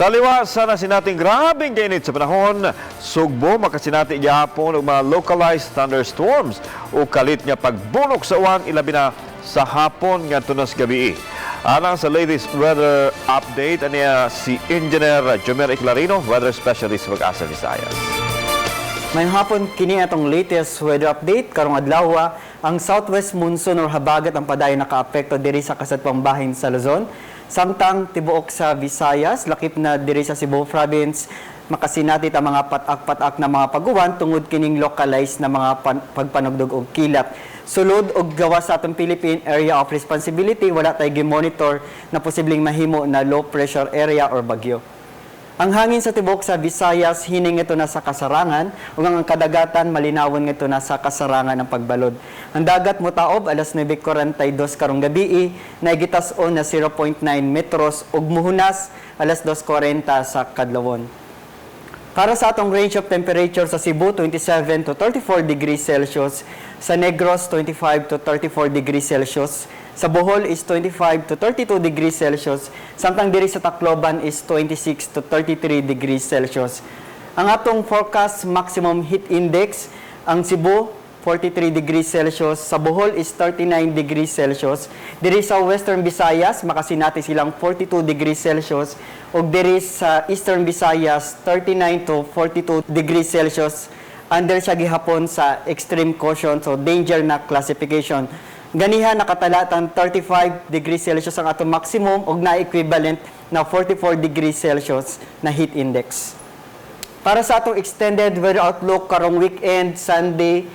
Taliwas sa nasinating grabeng kainit sa panahon, Sugbo makasinati gihapon og mga localized thunderstorms o kalit nga pagbunok sa uwan, ilabi na sa hapon ngadto nas gabii. Alang sa latest weather update, aniya si Engineer Jomer Eclarino, weather specialist, Pag-asa Visayas. Maayong hapon. Kini atong latest weather update karong adlaw. Ang southwest monsoon or habagat ang padayon nakaapekto diri sa kasadpang bahin sa Luzon. Samtang tibuok sa Visayas, lakip na diri sa Cebu Province, makasinati ta mga patak-patak na mga paguwan tungod kining localized na mga pagpanugdog og kilat. Sulod og gawas sa atong Philippine Area of Responsibility, wala tay gi-monitor na posibleng mahimo na low pressure area or bagyo. Ang hangin sa tibuok sa Visayas hining ito na sa kasarangan ug ang kadagatan malinawon ngadto na sa kasarangan ng pagbalod. Ang dagat motaob alas 9:42 karong gabii na gitas-on na 0.9 metros ug muhunas alas 2:40 sa kadlawon. Para sa atong range of temperature sa Cebu, 27 to 34 degrees Celsius, sa Negros 25 to 34 degrees Celsius, sa Bohol is 25 to 32 degrees Celsius, samtang diri sa Tacloban is 26 to 33 degrees Celsius. Ang atong forecast maximum heat index, ang Cebu 43 degrees Celsius, sa Bohol is 39 degrees Celsius. Diri sa Western Visayas makasinati silang 42 degrees Celsius ug diri sa Eastern Visayas 39 to 42 degrees Celsius. Under siya gihapon sa extreme caution, so danger na classification. Ganiha nakatala tang 35 degrees Celsius ang atong maximum ug na equivalent na 44 degrees Celsius na heat index. Para sa atong extended weather outlook karong weekend, Sunday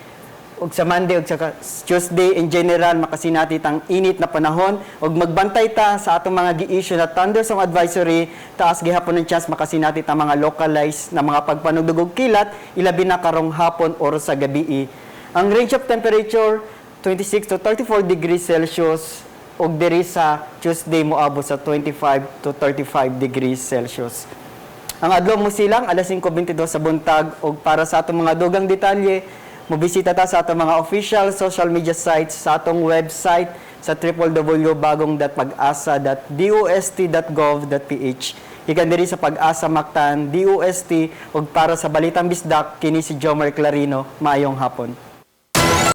ug sa Monday ug sa Tuesday, in general makasinati tang init na panahon ug magbantay ta sa atong mga gi-issue na thunderstorm advisory. Taas gihapon ng chance makasinati ta mga localized na mga pagpanugdog og kilat, ilabi na karong hapon or sa gabii. Ang range of temperature 26 to 34 degrees Celsius ug diri sa Tuesday moabot sa 25 to 35 degrees Celsius. Ang adlaw mo silang alas 5:22 sa buntag ug para sa atong mga dugang detalye, mobisita ta sa atong mga official social media sites, sa atong website sa www.bagong.pagasa.dost.gov.ph. Gikan diri sa Pag-asa Mactan, DOST ug para sa Balitang Bisdak, kini si Jomer Clarino. Maayong hapon.